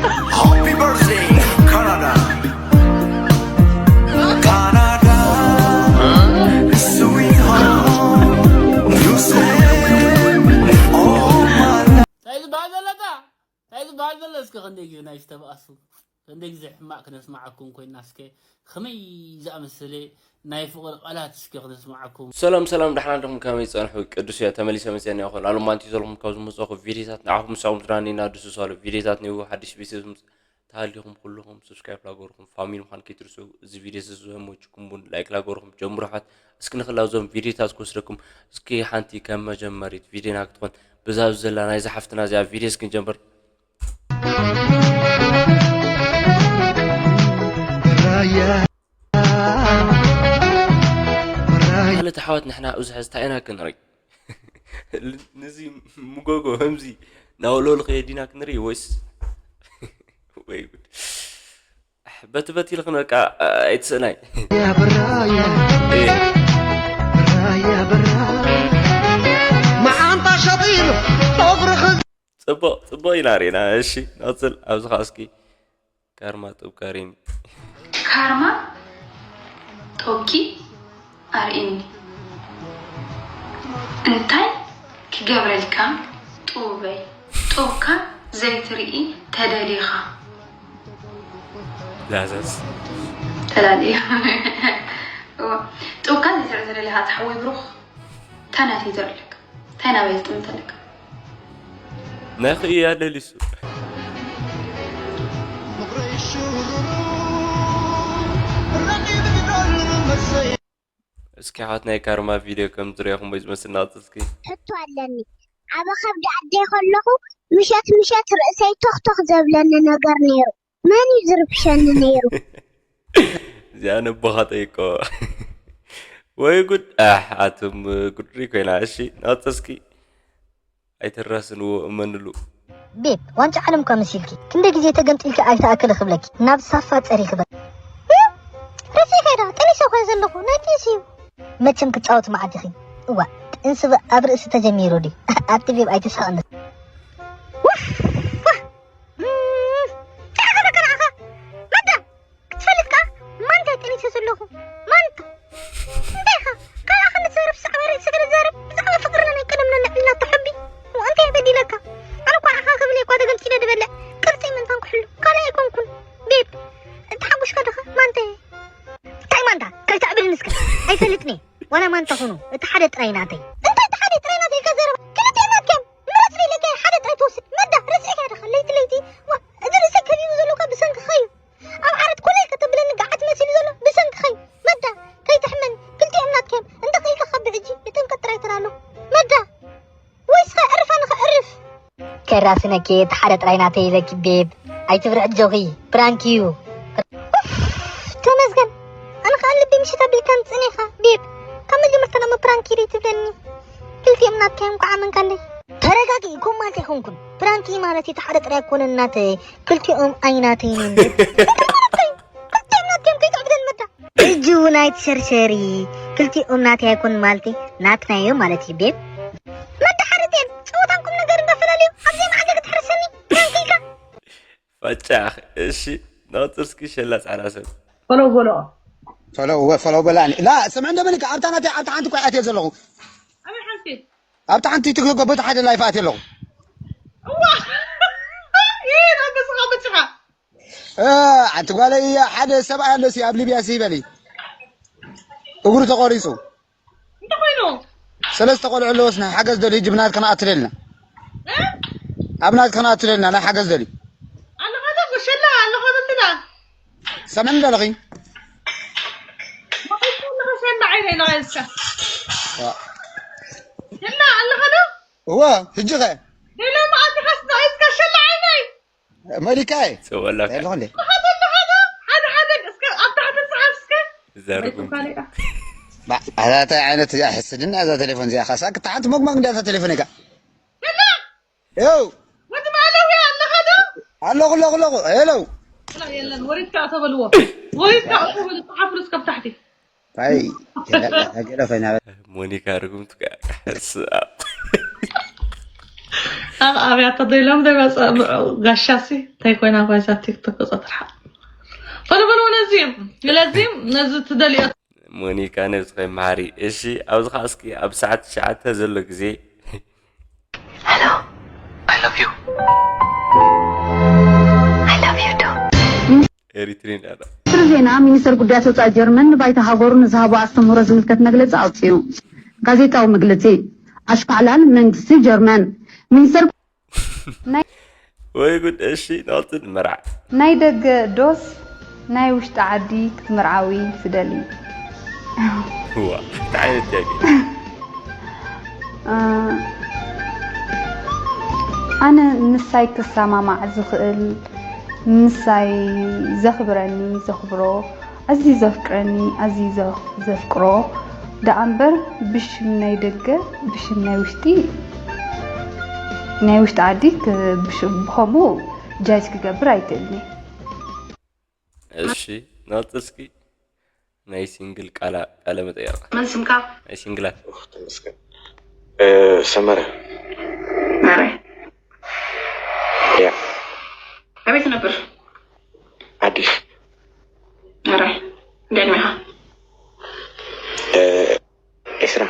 Happy birthday, Canada. Canada, sweet home, you say, oh my እንታይ ዝበሃል ዘሎ እታ እንታይ ዝበሃል ዘሎ እስከ ክንደይ ግዜ ናይ ዝተባእሱ ክንደይ ግዜ ሕማቕ ክነስማዓኩም ኮይና እስከ ከመይ ዝኣመሰለ ናይ ፍቕሪ ቃላት እስከ ክነስማዓኩም። ሰላም ሰላም፣ ደሓና ዲኹም? ከመይ ጸንሑ? ቅዱስ እየ ተመሊሰ መጽአ እኒኦ። ላሉ ማንቲ ዘለኹም ካብ ዝመጽእኹ ቪዲዮታት ንዓኹም ምሳኹም ዝዳኒ እና ድስሳሉ ቪዲዮታት ኒው ሓድሽ ቤተሰብ ምስ ተሃሊኹም ኩልኹም ሰብስክራይብ ላገርኹም ፋሚሊ ምዃን ከይትርስኡ። እዚ ቪዲዮ እዚ ዝመችኩም ቡን ላይክ ላገርኹም ጀምሩ። ሓት እስኪ ንኽላብ ዞም ቪዲዮታት ክወስደኩም እስኪ ሓንቲ ከም መጀመሪት ቪዲዮና ክትኾን ብዛ ኣብዚ ዘላ ናይዛ ሓፍትና እዚኣ ቪዲዮ እስኪ ንጀምር። ማለት ኣሕዋት ንሕና ኣብዚ ሕዚ እንታይ ኢና ክንርኢ? ነዚ ምጎጎ ከምዚ ናውለሉ ከየዲና ክንርኢ ወይስ ወይ ጉድ። ኣሕ፣ በቲ በቲ ኢልክን በቃ ኣይትስእናይ። መዓንጣ ሸጢሉ ጸጉርኺ ጽቡቕ ጽቡቕ ኢና ርኢና። እሺ ንቕጽል። ኣብዚ ኸዓ እስኪ ካርማ ጡብ ካሪኒ። ካርማ ጡብኪ ኣርእኒ። እንታይ ክገብረልካ ጡበይ? ጡብካ ዘይትርኢ ተደሊኻ። ዛዛዝ። ተላልዩ። እዋ። ጡብካ ዘይትርኢ ተደሊኻ፣ ኣቲ ሓወይ ብሩኽ። እንታይ ናተይ ዘርእለካ? እንታይ ናበይ ዝጥምት ኣለካ? ናይ ኽእያ ለሊሱ። እስኪ ሓት ናይ ካርማ ቪድዮ ከም ዝሪእኹም ወይ ዝመስል ናቕጽል እስኪ። ሕቶ ኣለኒ። ኣብ ከብዲ ኣደይ ከለኹ ምሸት ምሸት ርእሰይ ቶኽ ቶኽ ዘብለኒ ነገር ነይሩ። መን እዩ ዝርብሸኒ ነይሩ? እዚኣ ነቦኻ ጠይቆ። ወይ ጉድ። ኣሕ፣ ኣቱም ጉድሪ ኮይና። እሺ፣ ናቕጽል እስኪ። ኣይትራስንዎ፣ እመንሉ። ቤብ፣ ዋንጫ ዓለም እኳ መሲልኪ። ክንደይ ግዜ ተገምጢልኪ ኣይተኣክል ክብለኪ። ናብ ሳፋ ጸሪኺ በል። ረሲዕካ ኢዳ፣ ጠኒሰ እኳ ዘለኹ፣ ናይ ጥንሲ እዩ። መቸም ክጻወት መዓት ኢኺ። እዋ፣ ጥንሲ ብ-፣ ኣብ ርእሲ ተጀሚሩ ድዩ? ኣቲ ቤብ ኣይትስሕቕኒ። ዋህ፣ ዋህ። እም፣ ጫዕካ በቃ ንዓኻ። መዳ፣ ክትፈልጥ ከኣ ማንታ ጠኒሰ ዘለኹ። ማንታ። እንታይ ኢኻ? ካልኣ ክንዛረብ፣ ብዛዕባ ርእስኻ ንዛረብ፣ ብዛዕባ ፍቕርና ናይ ቀደም ነንዕልና ተሐቢ። እሞ እንታይ በዲለካ? ኣነ እኳ ንዓኻ ክብል እየ እኳ ተገምጢለ ዝበልዕ። ቅርጸይ ምእንታን ክሕሉ። ካልእ ኣይኮንኩን። ቤብ፣ እንተሓጒስካ ድኻ ማንታ እየ። እንታይ ማንታ? ከይተዕብድኒ እስከ። ኣይፈልጥን እየ። ዋላ ማንታ ኹኑ፣ እቲ ሓደ ጥራይ ናተይ። እንታይ እቲ ሓደ ጥራይ ናተይ ኢልካ ዘረባ? ክልቲኦም ናትካ እዮም። ምረጽ ኢለካ ሓደ ጥራይ ትወስድ። መዳ፣ ረሲዕካ ዲኻ? ለይቲ ለይቲ፣ ዋ፣ እዚ ርእሰይ ከቢቡ ዘሎ እኳ ብሰንክኻ እዩ። ኣብ ዓራት ኮለል ከተብለኒ ገዓት መሲሉ ዘሎ ብሰንክኻ እዩ። መዳ፣ ከይትሕመኒ፣ ክልቲኦም ናትካ እዮም። እንተ ኽኢልካ ካብ ብሕጂ ይጥንቀቕ ጥራይ ተላሎ። መዳ፣ ወይስ ኸ ዕርፍ ኣነ ኸ ዕርፍ? ከይራስነኪ፣ እቲ ሓደ ጥራይ ናተይ ኢለኪ ቤብ። ኣይትፍርሒ ኣጆኺ፣ ፕራንክ እዩ። ኡፍ፣ ተመስገን። ኣነ ኸኣ ልቢ ምሽት ኣቢልካኒ ጽኒኻ፣ ቤብ። ካብ መጀመርታ እሞ ፕራንክ እዩ ትብለኒ። ክልቲኦም ናትካ እዮም፣ እንኳዕ ኣመንካለይ። ተረጋጊ፣ ከምኡ ማለት ኣይኮንኩን። ፕራንክ እዩ ማለት እቲ ሓደ ጥራይ ኣይኮነን ናተይ፣ ክልቲኦም ኣይናተይን እዮም። እንታይ ማለት እዩ? ክልቲኦም ናትካ እዮም፣ ከይትዕብደኒ መዳ። ሕጂ እውን ኣይትሸርሸሪ፣ ክልቲኦም ናተይ ኣይኮኑን ማለተይ ናትና እዮም ማለት እዩ ቤብ። መዳሓርትን ጸወታን ቁም ነገር እንዳፈላለዩ ኣብ ዘይመዓልቲ ክትሕርሰኒ ፕራንክ ኢልካ። ፋጫ። እሺ፣ ንቐጽል እስኪ ሸላ ጻዕዳ ሰብ። ፈለው በሎ። ፈለው፣ እወ፣ ፈለው በላኒ። ላ፣ ስምዕ እንደ በልካ፣ ኣብታ ናተይ፣ ኣብታ ሓንቲ እኮ ኣትየ ዘለኹ። ኣበይ ሓንቲ? ኣብታ ሓንቲ ትግልጎ ቦታ ሓደ ላይፍ ኣትየ ኣለኹ። እዋ! ይህ ኣንበስኻ ብጭኻ። እ፣ ሓንቲ ጓለይ እያ፣ ሓደ ሰብኣይ ኣሎ ሲ ኣብ ሊብያ ሲ ይበሊ። እግሩ ተቖሪጹ። እንታይ ኮይኑ? ሰለስተ ቆልዑ ኣለዎስ ናይ ሓገዝ ደልዩ፣ ሕጂ ብናትካ ንኣትለልና። እ? ኣብ ናትካ ንኣትለልና፣ ናይ ሓገዝ ደልዩ። ኣለኻ ዶ ጎሸላ? ኣለኻ ዶ እንትና? ሰምዕኒ ዶ ኣለኺ? መቒስ ኣለኻ ሸላ ዓይነይ፣ ኢለኻ እስከ። ዋ። ሸላ ኣለኻ ዶ? እወ፣ ሕጂ ኸ? ሌላ መኣቲ ኸስ ንዒስካ ሸላ ዓይነይ። መሊካ እየ። ጽወላካ። ኣለኹ እንዴ? ሓደ ሓደ እስከ ኣብ ታሕቲ ጽሓፍ እስከ። ዘርጉም። መሊካ። ባ-፣ ኣታ እንታይ ዓይነት እዚኣ ሕስድና እዛ ቴሌፎን እዚኣ፣ ካሳ ክታ ሓንቲ ሞግማግ እንዳ እዛ ቴሌፎን እካ። ሄሎ። ዮው። ወዲ ማለዊ ኣለኻ ዶ? ኣለኹ፣ ኣለኹ፣ ኣለኹ። ሄሎ። ላ የለን፣ ወሪድካ ተበልዎ። ወሪድካ ተበልዎ፣ ጽሓፍሉ እስከ ኣብ ታሕቲ። ኣይ፣ ገለ፣ ገለ ኮይና። ሞኒካ ርጉምቲ ከ-፣ ሕስኣብ። ኣብ ኣብያተ ደሎም ደመፀ ጋሻሲ እንታይ ኮይና ኳይዛ ቲክቶክ ጸጥርሓ ፈለበሎ ነዚ ስለዚ ነዚ ትደልዮ ሞኒካ ነብስኺ መሃሪ። እሺ ኣብዚ ኸዓ እስኪ ኣብ ሰዓት ትሽዓተ ዘሎ ግዜ Hello. I love you. I love you too. ኤሪትሪን ኣረ ሚኒስትሪ ዜና ሚኒስተር ጉዳያት ወፃኢ ጀርመን ንባይታ ሃገሩ ንዝሃቦ ኣስተምህሮ ዝምልከት መግለፂ ኣውፂኡ። ጋዜጣዊ መግለፂ ኣሽካዕላል መንግስቲ ጀርመን ሚኒስተር ወይ ጉድ። እሺ ናውትን መርዓ ናይ ደገ ዶስ ናይ ውሽጢ ዓዲ ክትምርዓዊ ትደሊ? ዋ እንታይ ዓይነት ጥያቄ ኣነ ምሳይ ክሰማማዕ ዝኽእል ምሳይ ዘኽብረኒ ዘኽብሮ ኣዝዩ ዘፍቅረኒ ኣዝዩ ዘፍቅሮ ደኣ እምበር ብሽም ናይ ደገ ብሽም ናይ ውሽጢ ናይ ውሽጢ ዓዲ ብኸምኡ ጃጅ ክገብር ኣይክእልን እየ። እሺ ናውቲ እስኪ ናይ ሲንግል ቃለ መጠየቅ መን ስምካ? ናይ ሲንግላት ተመስገን ሰመረ መረ ያ ኣበይ ትነብር? ኣዲስ መረ እንደ ዕድሜኻ? ዒስራ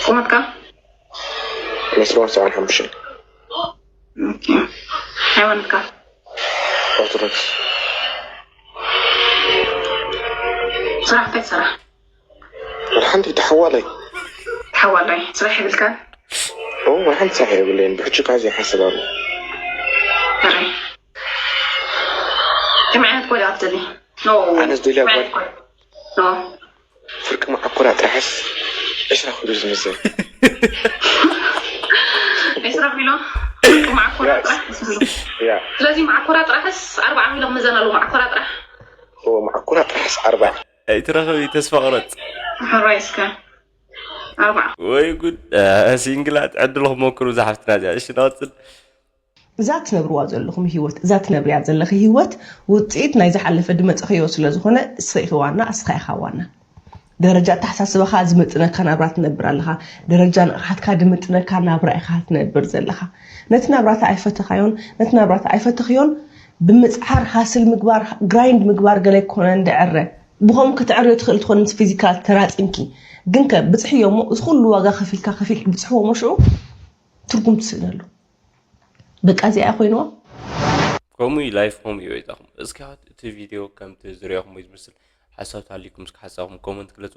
ቁመትካ? ሜትሮ ሰብዓን ሓሙሽተን ሃይማኖትካ? ኦርቶዶክስ ስራሕ እንታይ ትሰርሕ? ወላ ሓንቲ ተሓዋላይ ተሓዋላይ ስራሕ የብልካን? ወላ ሓንቲ ስራሕ የብለይን ብሕጂ ካዚ ይሓስብ ኣሎ ሕራይ ከመይ ዓይነት ጓል ኢኻ ትደሊ? ኣነ ዝደልያ ጓል ኖ ፍርቂ መዓኮራ ጥራሕስ ዕስራ ኪሎ ዝምዘን ዕስራ ኪሎ መዓኮራ ጥራሕ ያ ስለዚ መዓኮራ ጥራሕስ ኣርባዓ ኪሎ ክምዘን ኣለዎ መዓኮራ ጥራሕ እዎ መዓኮራ ጥራሕስ ኣርባዓ ኣይትረኸብ እዩ ተስፋ ቁረፅ ሕራይ እስከ ኣርባዓ ወይ ጉድ ሲንግላት ዕድልኹም ሞክሩ ዝሓፍትና እዚኣ እሺ ናወፅል እዛ ትነብርዋ ዘለኹም ህይወት እዛ ትነብርያ ዘለኺ ህይወት ውፅኢት ናይ ዝሓለፈ ድመፅኽዮ ስለ ዝኾነ እስኺ ኢኺ ዋና እስኻ ኢኻ ዋና ደረጃ ኣተሓሳስባኻ ዝምጥነካ ናብራ ትነብር ኣለኻ ደረጃ ንቕሓትካ ድምጥነካ ናብራ ኢኻ ትነብር ዘለኻ ነቲ ናብራታ ኣይፈተኻዮን ነቲ ናብራታ ኣይፈተኽዮን ብምፅዓር ሃስል ምግባር ግራይንድ ምግባር ገለ ይኮነ እንድዕረ ብኸምኡ ክትዕርዮ ትኽእል ትኾን ምስ ፊዚካል ተራፂምኪ ግን ከ ብፅሕዮ እሞ እዚ ኩሉ ዋጋ ከፊልካ ከፊልኪ ብፅሕዎ እሞ ሽዑ ትርጉም ትስእነሉ በቃ እዚኣ ኮይንዋ ከምኡ እዩ ላይፍ ከምኡ እዩ ወይታኹም እስኪ እቲ ቪድዮ ከምቲ ዝሪኦኹም ወይ ዝመስል ሓሳብ ተሃሊኩም እስኪ ሓሳብኩም ኮመንት ግለፁ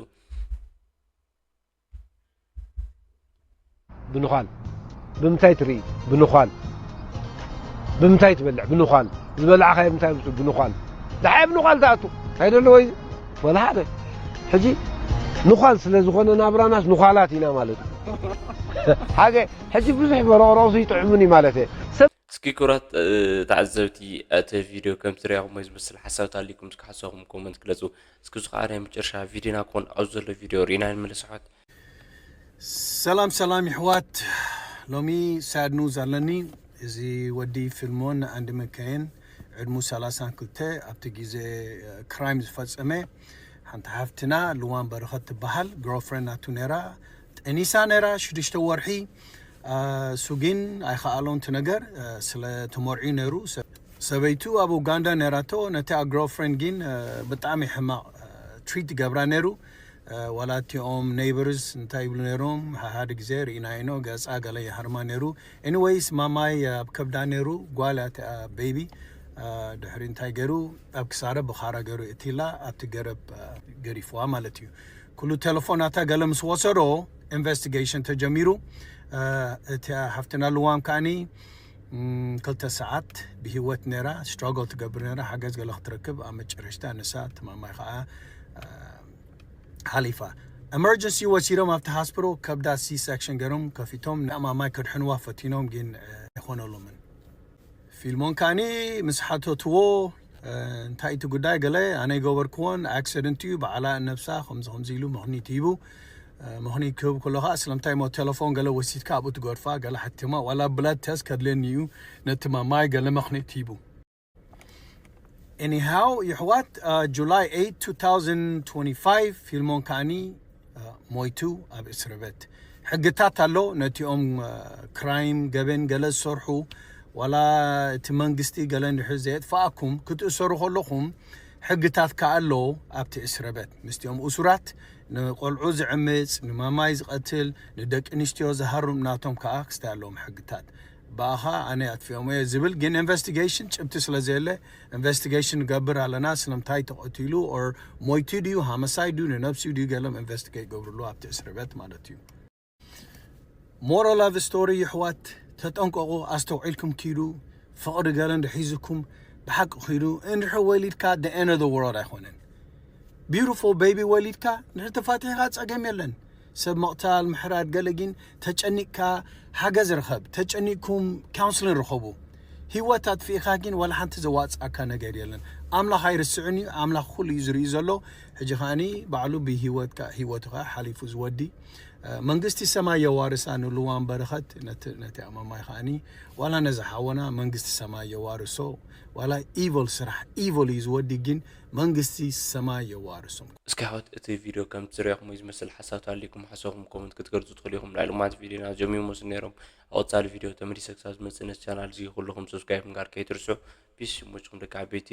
ብንዃል ብምንታይ ትርኢ ብንዃል ብምንታይ ትበልዕ ብንዃል ዝበላዕኻዮ ምንታይ ምፅኡ ብንዃል ደሓይ ብንዃል ትኣቱ እንታይ ደለዎ እዩ ወላ ሓደ ሕጂ ንዃል ስለ ዝኾነ ናብራናስ ንዃላት ኢና ማለት እዩ ሓገ ሕጂ ብዙሕ በረቕረቕሱ ይጥዕሙን እዩ ማለት እየ ሰብ እስኪ ክብራት ተዓዘብቲ እቲ ቪድዮ ከም ትሪያኹም ወይ ዝመስል ሓሳብ ታሊኩም እስኪ ሓሳብኩም ኮመንት ግለፁ እስኪ እዚ ከዓ ናይ መጨረሻ ቪድዮና ክኾን ኣብዚ ዘሎ ቪድዮ ርኢና ንመለስ ኣሕዋት ሰላም ሰላም ይሕዋት ሎሚ ሳድ ኑዝ ኣለኒ እዚ ወዲ ፊልሞን ንኣንድ መካየን ዕድሙ ሰላሳን ክልተ ኣብቲ ግዜ ክራይም ዝፈጸመ ሓንቲ ሓፍትና ልዋን በረኸት ትበሃል ግሮፍረንድ ናቱ ነራ ጠኒሳ ነራ ሽዱሽተ ወርሒ እሱ ግን ኣይኸኣሎን እቲ ነገር ስለ ተመርዒ ነሩ ሰበይቱ ኣብ ኡጋንዳ ነራቶ ነቲ ግሮፍረንድ ግን ብጣዕሚ ሕማቕ ትሪት ገብራ ነሩ ዋላ እቲኦም ኔይበርስ እንታይ ይብሉ ነይሮም ሓደ ግዜ ርኢናይኖ ገፃ ገለ ይሃርማ ነይሩ ኤኒወይስ ማማይ ኣብ ከብዳ ነይሩ ጓል ቤቢ ድሕሪ እንታይ ገይሩ ኣብ ክሳረ ብኻራ ገይሩ እቲላ ኣብቲ ገረብ ገሪፍዋ ማለት እዩ ኩሉ ቴሌፎናታ ገለ ምስ ወሰዶ ኢንቨስቲጌሽን ተጀሚሩ እቲ ሓፍትና ልዋም ከዓኒ ክልተ ሰዓት ብሂወት ነራ ስትራግል ትገብር ነራ ሓገዝ ገለ ክትረክብ ኣብ መጨረሽታ ንሳ ትማማይ ከዓ ሓሊፋ ኤመርጀንሲ ወሲዶም ኣብቲ ሃስፒታል ከብዳ ሲ ሴክሽን ገይሮም ከፊቶም ንማማይ ከድሕንዋ ፈቲኖም ግን ኣይኾነሎምን ፊልሞን ካኒ ምስ ሓተትዎ እንታይ እቲ ጉዳይ ገለ ኣነ ይገበርክዎን ኣክሲደንት እዩ በዓላ ነብሳ ከምዚ ከምዚ ኢሉ ምኽኒት ሂቡ ምኽኒት ክህብ ከሎ ከዓ ስለምንታይ ሞ ቴሌፎን ገለ ወሲድካ ኣብኡ ትገድፋ ገለ ሓቲማ ዋላ ብላድ ተስት ከድልየኒ እዩ ነቲ ማማይ ገለ ምኽኒት ሂቡ Anyhow ይሕዋት July eight two thousand twenty-five ፊልሞን ካኒ ሞይቱ ኣብ እስር ቤት ሕግታት ኣሎ ነቲኦም ክራይም ገበን ገለ ዝሰርሑ ዋላ እቲ መንግስቲ ገለ እንድሕር ዘየጥፋኣኩም ክትእሰሩ ከለኹም ሕግታት ከኣ ኣሎ ኣብቲ እስረ ቤት ምስቲኦም እሱራት ንቆልዑ ዝዕምፅ ንማማይ ዝቐትል ንደቂ ኣንስትዮ ዝሃርም ናቶም ከኣ ክስታይ ኣለዎም ሕግታት ብኣኻ ኣነ ኣጥፊኦም እየ ዝብል ግን ኢንቨስቲጌሽን ጭብቲ ስለ ዘየለ ኢንቨስቲጌሽን ንገብር ኣለና ስለምታይ ተቐቲሉ or ሞይቱ ድዩ ሃመሳይ ድዩ ንነብሲኡ ድዩ ገሎም ኢንቨስቲጌት ገብርሉ ኣብቲ እስረ ቤት ማለት እዩ moral of the story ይሕዋት ተጠንቀቑ ኣስተውዒልኩም ኪዱ ፍቕሪ ገለ እንድሒዝኩም ብሓቂ ኪዱ እንድሕር ወሊድካ the end of the world ኣይኮነን beautiful baby ወሊድካ እንድሕር ተፋቲሕካ ጸገም የለን ሰብ ምቕታል ምሕራድ ገለ ግን ተጨኒቕካ ሓገዝ ርኸብ ተጨኒቕኩም counselling ርኸቡ ህይወት ኣጥፊእኻ ግን ዋላ ሓንቲ ዘዋፅኣካ ነገር የለን ኣምላኽ ኣይርስዕን እዩ ኣምላኽ ኩሉ እዩ ዝርኢ ዘሎ ሕጂ ከዓኒ ባዕሉ ብህይወትካ ህይወቱ ከዓ ሓሊፉ ዝወዲ መንግስቲ ሰማይ የዋርሳ ንልዋም በረኸት ነቲ ኣማማይ ከዓኒ ዋላ ነዚ ሓወና መንግስቲ ሰማይ የዋርሶ ዋላ evil ስራሕ evil እዩ ዝወዲ ግን መንግስቲ ሰማይ የዋርሶም እስኪ ሓወት እቲ ቪድዮ ከም ትሪኦኹም ዝመስል ሓሳብ ታሊኩም ሓሳብኩም ኮመንት ክትገልፁ ትኽእሉ ኢኹም ናይ ልማት ቪድዮና ጀሚሞስ ነይሮም ኣወፃሊ ቪድዮ ተመሊሰ ክሳብ ዝመፅእ ነቲ ቻናል እዚ ኩልኹም ሰብስክራይብ ምግባር ከይትርስዑ ፒስ ሽሞችኩም ደቂ ዓበይቲ